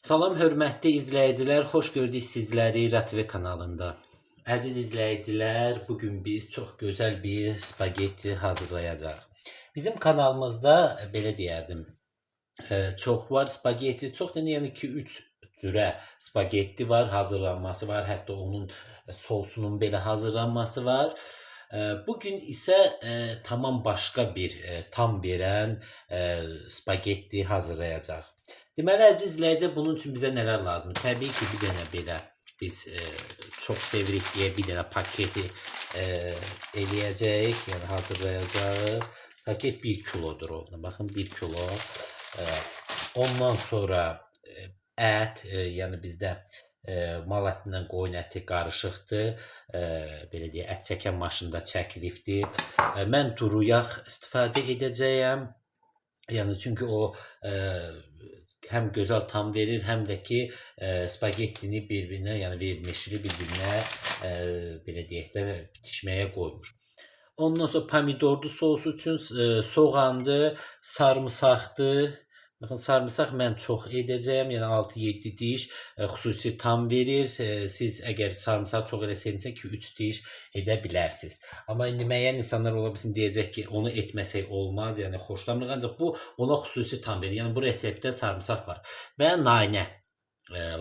Salam hörmətli izləyicilər, xoş gördük sizləri RTV kanalında. Əziz izləyicilər, bugün biz çox gözəl bir spagetti hazırlayacağıq. Bizim kanalımızda belə deyərdim, çox var spagetti, çox da yəni 2-3 cürə spagetti var, hazırlanması var, hətta onun sosunun belə hazırlanması var. Bugün isə tamam başqa bir tam verən spagetti hazırlayacağıq. Deməli, əziz izləyicilər, bunun üçün bizə nələr lazımdır? Təbii ki, bir dənə belə biz çox sevirik deyə bir dənə paketi eləyəcəyik, yəni hazırlayacağıq. Paket 1 kilodur ovna. Baxın, 1 kilo. Ondan sonra ət, yəni bizdə mal ətindən qoyun əti qarışıqdır. Belə deyək, ət çəkən maşında çəkilibdir. Mən duru yağ istifadə edəcəyəm. Yəni çünki o həm gözəl tam verir, həm də ki spagettini bir-birinə, yəni vermişli bir-birinə belə deyək də bitişməyə qoymur. Ondan sonra pomidorlu sos üçün soğandır, sarımsaqdır. Baxın, sarımsaq mən çox edəcəyəm, yəni 6-7 diş xüsusi tam verir. Siz əgər sarımsaq çox eləsəydiniz 2-3 diş edə bilərsiniz. Amma indi müəyyən insanlar ola bilsin deyəcək ki, onu etməsək olmaz, yəni xoşlamırıq. Ancaq bu ona xüsusi tam verir. Yəni bu reseptdə sarımsaq var və nanə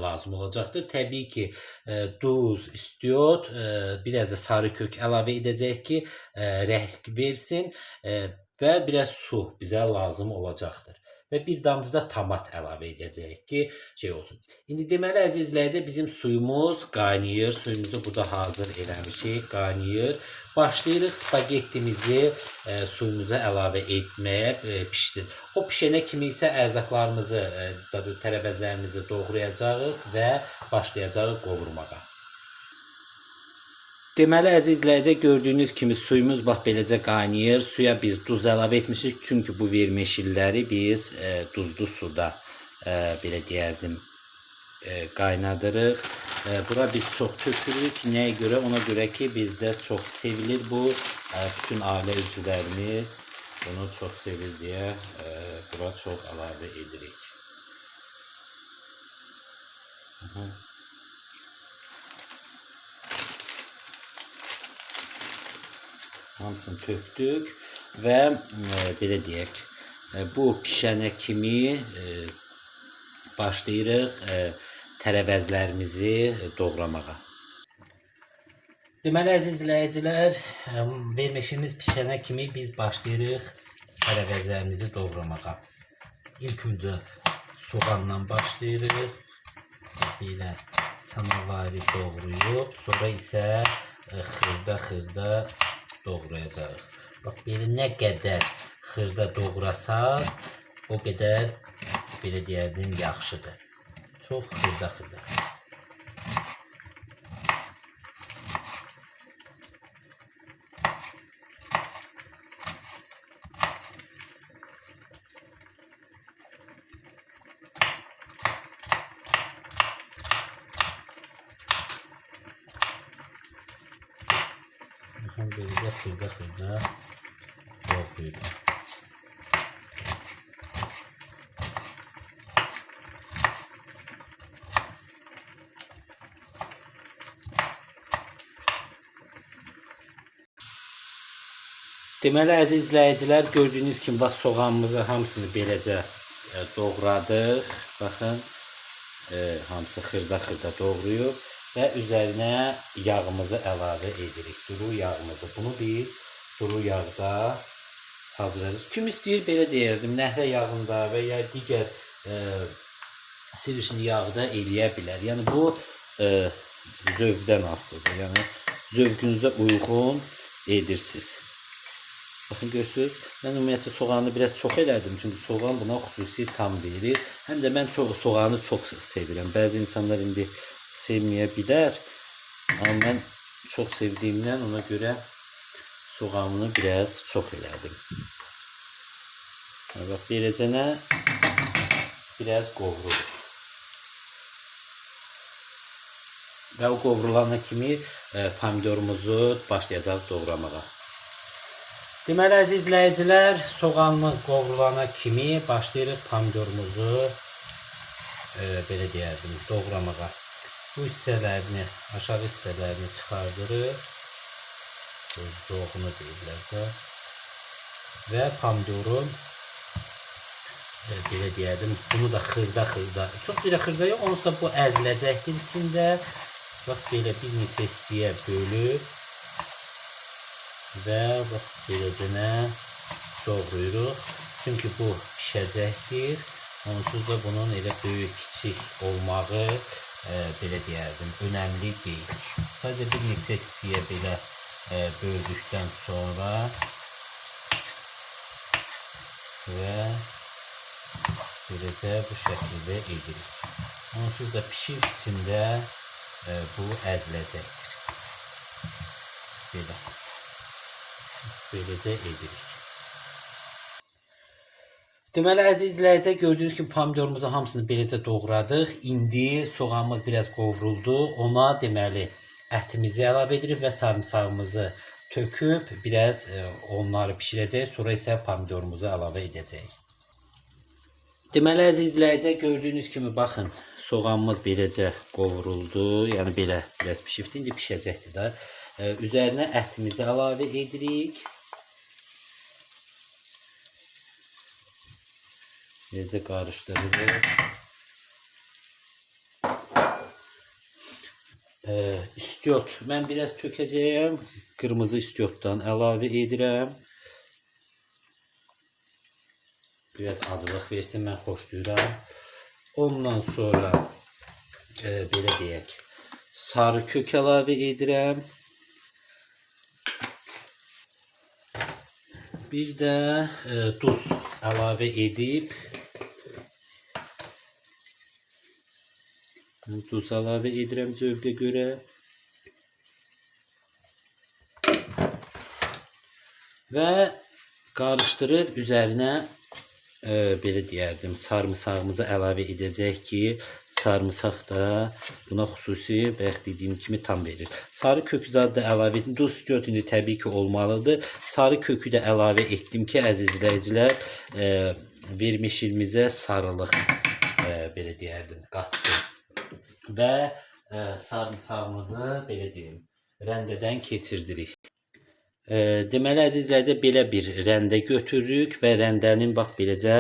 lazım olacaqdır. Təbii ki, duz, istiot, biraz da sarı kök əlavə edəcək ki, rəng versin və biraz su bizə lazım olacaqdır. Və bir damcı da tomat əlavə edəcəyik ki, şey olsun. İndi deməli, əziz izləyicilər, bizim suyumuz qaynayır. Suyumuzu burada hazır eləmişik, qaynayır. Başlayırıq spagettimizi suyumuza əlavə etməyə, pişsin. O pişənə kimi isə ərzaqlarımızı, daha doğrusu tərəvəzlərimizi doğrayacağıq və başlayacağıq qovurmağa. Deməli, əziz izləyicilər, gördüyünüz kimi suyumuz bax beləcə qaynayır. Suya biz duz əlavə etmişik, çünki bu vermişilləri biz duzlu suda belə deyərdim, qaynadırıq. Bura biz çox tökürük. Nəyə görə? Ona görə ki, bizdə çox sevilir bu. Bütün ailə üzvlərimiz bunu çox sevir deyə bura çox əlavə edirik. Aha. Hamısını tökdük və belə deyək, bu pişənə kimi başlayırıq tərəvəzlərimizi doğramağa. Deməli, əziz izləyicilər, vermişimiz pişənə kimi biz başlayırıq tərəvəzlərimizi doğramağa. İlk öncə soğanla başlayırıq. Belə samavari doğrayıb, sonra isə xırda-xırda doğrayacağıq. Bax, belə nə qədər xırda doğrasaq, o qədər belə deyərdim, yaxşıdır. Çox xırda-xırda. Baxın, beləcə xırda-xırda doğrayırıq. Deməli, əziz izləyicilər, gördüyünüz kimi bax soğanımızı hamısını beləcə doğradıq. Baxın, hamısı xırda-xırda doğrayıb və üzərinə yağımızı əlavə edirik. Duru yağımızı. Bunu biz duru yağda hazırlayırıq. Kim istəyir belə deyərdim, nəhrə yağında və ya digər sirişli yağda eləyə bilər. Yəni bu zövqdən asılıdır. Yəni zövqünüzə uyğun edirsiniz. Baxın, görürsünüz, mən ümumiyyətcə soğanı biraz çox elədim. Çünki soğan buna xüsusi tam verir. Həm də mən soğanı çox sevirəm. Bəzi insanlar indi sevməyə bilər. Amma mən çox sevdiyimdən ona görə soğanını biraz çox elədim. Bax, beləcə biraz qovurur. Və o qovrulana kimi pomidorumuzu başlayacaq doğramağa. Deməli, əziz izləyicilər, soğanımız qovrulana kimi başlayırıq pomidorumuzu belə deyərdim, doğramağa. Bu hissələrini, aşağı hissələrini çıxardırıq. Bu zoğunu deyirlər də. Və pomidorun belə deyərdim, bunu da xırda-xırda, çox belə xırda yox, onsuz da bu əziləcəkdir içində. Bax belə bir neçə hissəyə bölüb və bax beləcənə doğrayırıq. Çünki bu bişəcəkdir. Onsuz da bunun elə böyük, kiçik olmağı belə deyərdim, önəmli deyil. Sadəcə bir neçə hissəyə belə böldükdən sonra və beləcə bu şəkildə edirik. Onsuz da pişib içində bu əziləcəkdir. Belə. Beləcə edirik. Deməli, əziz izləyicilər, gördüyünüz kimi pomidorumuzu hamısını beləcə doğradıq. İndi soğanımız biraz qovruldu. Ona deməli ətimizi əlavə edirik və sarımsağımızı töküb biraz onları bişirəcəyik. Sonra isə pomidorumuzu əlavə edəcəyik. Deməli, əziz izləyicilər, gördüyünüz kimi baxın, soğanımız beləcə qovruldu. Yəni belə biraz pişibdi, indi bişəcəkdir də. Üzərinə ətimizi əlavə edirik. Beləcə qarışdırırıq. İstiot mən biraz tökəcəyəm. Qırmızı istiotdan əlavə edirəm. Biraz acılıq versin, mən xoşlayıram. Ondan sonra belə deyək, sarı kök əlavə edirəm. Bir də duz əlavə edib duz əlavə edirəm zövqə görə. Və qarışdırıb üzərinə belə deyərdim, sarımsağımızı əlavə edəcək ki, sarımsaq da buna xüsusi, bayaq dediyim kimi tam verir. Sarı kökü zadı da əlavə etdim. Duz istiot indi təbii ki olmalıdır. Sarı kökü də əlavə etdim ki, əziz izləyicilər, vermişimizə sarılıq, belə deyərdim, qatsın. Və sarımsağımızı, belə deyim, rəndədən keçirdirik. Deməli, əziz izləyicilər, belə bir rəndə götürürük və rəndənin bax beləcə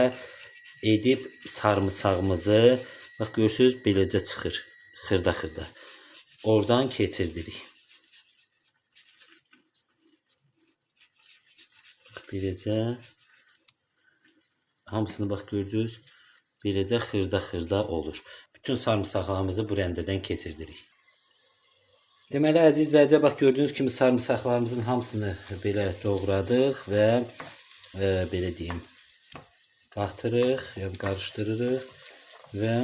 edib sarımsağımızı, bax görürsünüz, beləcə çıxır, xırda-xırda. Oradan keçirdirik. Bax, beləcə hamısını bax gördünüz, beləcə xırda-xırda olur. Bütün sarımsaqlarımızı bu rəndədən keçirdirik. Deməli, əziz izləyicilər, bax gördüyünüz kimi sarımsaqlarımızın hamısını belə doğradıq və belə deyim, qatırıq, yəni qarışdırırıq və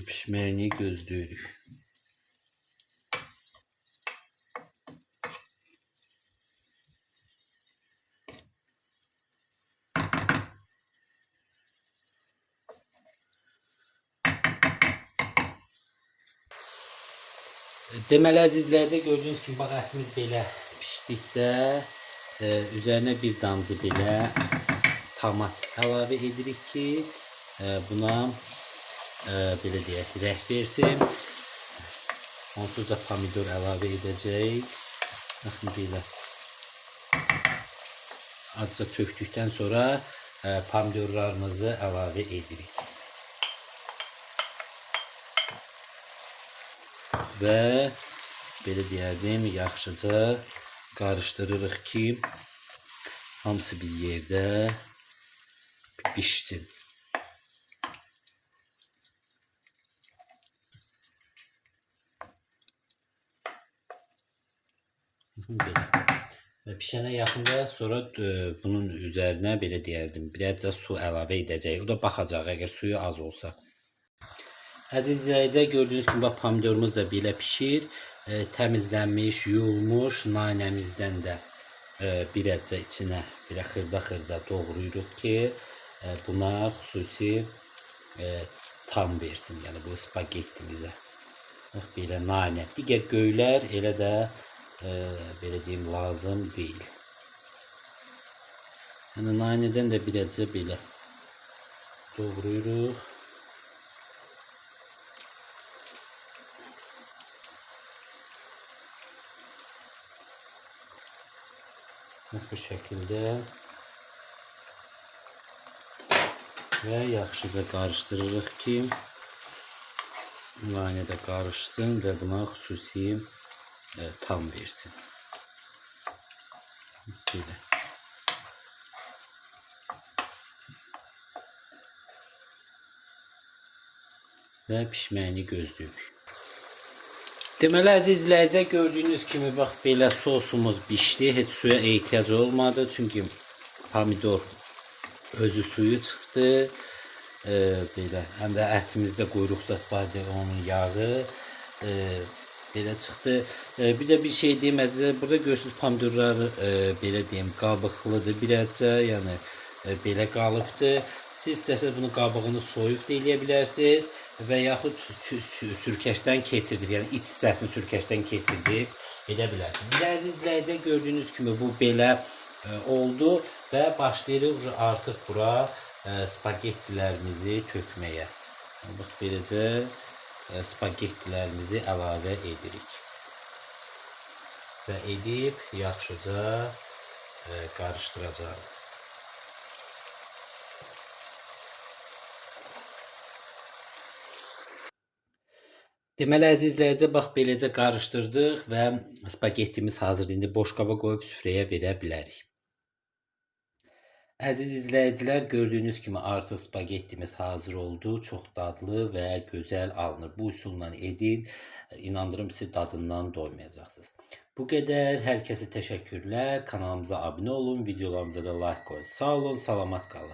pişməyini gözləyirik. Deməli, əziz izləyicilər, gördüyünüz kimi bax ətimiz belə pişdikdə üzərinə bir damcı belə tomat əlavə edirik ki, buna belə deyək, rəng versin. Onsuz da pomidor əlavə edəcəyik. Baxın belə azca tökdükdən sonra pomidorlarımızı əlavə edirik. Və belə deyərdim, yaxşıca qarışdırırıq ki, hamısı bir yerdə bişsin. Belə. Və pişənə yaxında sonra bunun üzərinə belə deyərdim, birazca su əlavə edəcəyik. O da baxacaq, əgər suyu az olsa. Əziz izləyicilər, gördüyünüz kimi bax pomidorumuz da belə pişir. Təmizlənmiş, yuyulmuş nanəmizdən də birazca içinə belə xırda-xırda doğrayırıq ki, buna xüsusi tam versin, yəni bu spagettimizə. Bax belə nanə. Digər göylər elə də belə deyim, lazım deyil. Yəni nanədən də birəcə belə doğrayırıq. Bu şəkildə və yaxşıca qarışdırırıq ki, nanə də qarışsın və buna xüsusi tam versin. Belə. Və pişməyini gözləyirik. Deməli, əziz izləyicilər, gördüyünüz kimi bax belə sosumuz bişdi. Heç suya ehtiyac olmadı. Çünki pomidor özü suyu çıxdı. Belə, həm də ətimizdə quyruq zət var idi, onun yağı belə çıxdı. Bir də bir şey deyim əzizlər, burada görürsünüz pomidorlar belə deyim, qabıqlıdır birəcə, yəni belə qalıbdır. Siz istəsəniz bunu qabığını soyub da eləyə bilərsiniz və yaxud sürkəşdən keçirdib, yəni iç hissəsini sürkəşdən keçirdib edə bilərsiniz. Bir də əziz izləyicilər, gördüyünüz kimi bu belə oldu və başlayırıq artıq bura spagettilərimizi tökməyə. Bax beləcə spagettilərimizi əlavə edirik. Və edib yaxşıca qarışdıracağıq. Deməli, əziz izləyicilər, bax beləcə qarışdırdıq və spagettimiz hazırdır. İndi boş qaba qoyub süfrəyə verə bilərik. Əziz izləyicilər, gördüyünüz kimi artıq spagettimiz hazır oldu. Çox dadlı və gözəl alınır. Bu üsulla edin. İnandırım sizi dadından doymayacaqsınız. Bu qədər. Hər kəsə təşəkkürlər. Kanalımıza abunə olun, videolarımıza da like qoyun. Sağ olun, salamat qalın.